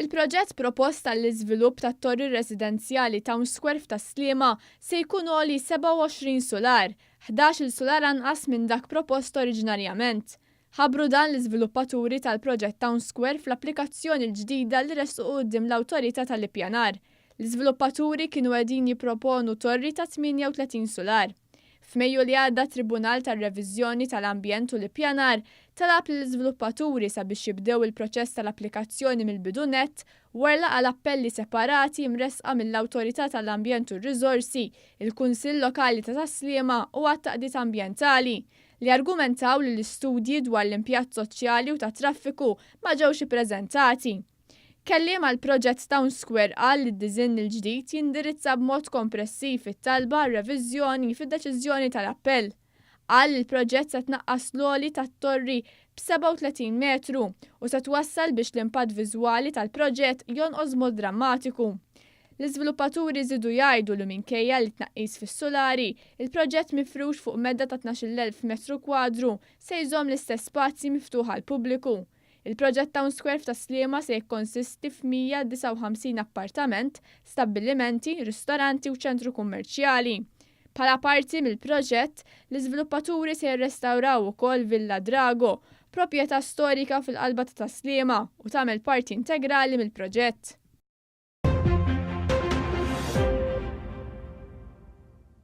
Il-proġett propost għall-iżvilupp tat-torri residenzjali Town Square f'Tas-Sliema se jkun għoli 27 sular, 11-il sular anqas minn dak propost oriġinarjament. Ħabbru dan l-iżviluppaturi tal-proġett Town Square fl-applikazzjoni l-ġdida li ressqu quddiem l-Awtorità tal-Ippjanar. L-iżviluppaturi kienu qegħdin jipproponu torri ta' 38 sular. F'Mejju li għadda t-Tribunal tar-Reviżjoni tal-Ambjent u l-Ippjanar talab lill-iżviluppaturi sabiex jibdew il-proċess tal-applikazzjoni mill-bidu nett wara laqa' l-appelli separati mressqa mill-Awtorità tal-Ambjent u r-Riżorsi, il-Kunsill Lokali ta' Tas-Sliema u għadd t'għaqdiet ambjentali li argumentaw li l-istudji dwar l-impjatt soċjali u tat-traffiku ma ġewx ippreżentati. Kelliem għall-proġett Town Square qal li d-diżinn il-ġdid jindirizza b'mod kompressiv it-talba għal reviżjoni fid-deċiżjoni tal-appell. Qal li l-proġett se tnaqqas l-għoli tat-torri b'37 metru u se twassal biex l-impatt viżwali tal-proġett jonqos b'mod drammatiku. L-iżviluppaturi żiedu jgħidu li minkejja li tnaqqis fis-sulari, il-proġett mifrux fuq medda ta' 12,000 metru kwadru se jżomm l-istess spazji miftuħ għall-pubbliku. Il-proġett Town Square f'Tas-Sliema se jikkonsisti f'159 appartament, stabbilimenti, ristoranti u ċentru kummerċjali. Bħala parti mill-proġett, l-iżviluppaturi se jirrestawraw ukoll Villa Drago, proprjetà storika fil-qalba ta' Tas-Sliema u tagħmel parti integrali mill-proġett.